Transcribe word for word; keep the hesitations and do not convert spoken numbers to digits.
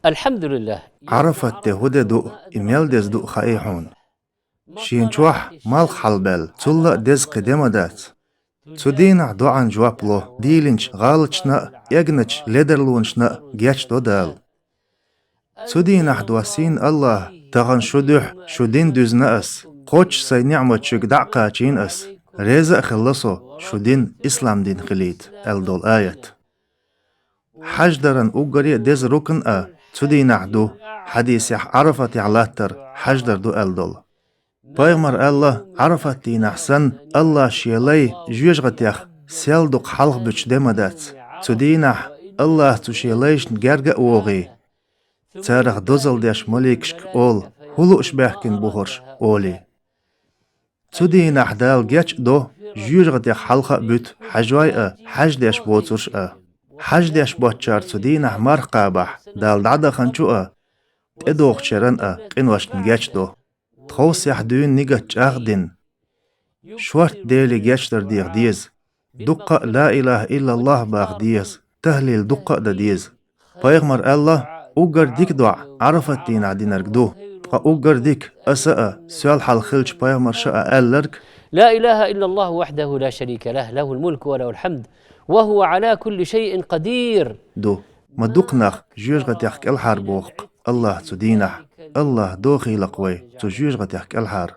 الحمد لله. Ӏарафат де хӀу де ду, и мел деза ду хаий хьуна. Шен чохь малх хьалабаьлла, цул а деза кхин де ма дац. Цу дийнахь доӀан жоп ло, дийлинчу гӀалаташна а, эгначу ледарлонашна а гечдо Дала. Цу дийнахь доссийна АллахӀа: «Тахана шу дуьхьа шу дин дуьзна ас, кхоччуш сайн ниӀмат шуьга дӀа а кхачийна ас, реза а хилла со шу дин ислам дин хилийта», аьлла долу аят. Хьаьж даран уггаре а деза рукн а цу дийнахь ду, хьадисехь Ӏарафатехь латтар хьаьж дар ду аьлла долу. Пайхамара аьлла: «Ӏарафат дийнахь санна, АллахӀа шен лай жоьжахатех сел дукха хьалха буьтуш де ма дац. Цу дийнахь АллахӀа цу шен лайшна герга а вогӀий, царах дозалла деш маликашка олу: „ХӀун лууш баьхкина бу хӀорш?“ – олий. Цу дийнахь Дала геч а до, жоьжахатех хьалха а буьту хьаьжой а, хьаьж деш боцурш а. Хьаьж деш боцучара цу дийнахь марха кхабахь, Дала дӀадаханчу а, тӀедогӀучеран а къиношна геч до». Тховсехь дуьйна нигат чӀагӀдина. Шорта Деле гечдар деха деза. Дуккха а ла илахӀа иллаллахӀ баха деза, тахӀлил дуккха а дан деза. Пайхамара аьлла: «Уггар дика доӀа Ӏарафат дийнахь динарг ду, ткъа уггар дика, аса а, сол хьалха хиллачу пайхамарша а аьлларг: „لا إله إلا الله وحده لا شريك له، له الملك وله الحمد، وهو على كل شيء قدير“, ду. Ма дукха нах жоьжахатех кӀелхьара боху-кх АллахӀ цу дийнахь. АллахӀ дохийла-кх вай цу жоьжахатех кӀелхьара.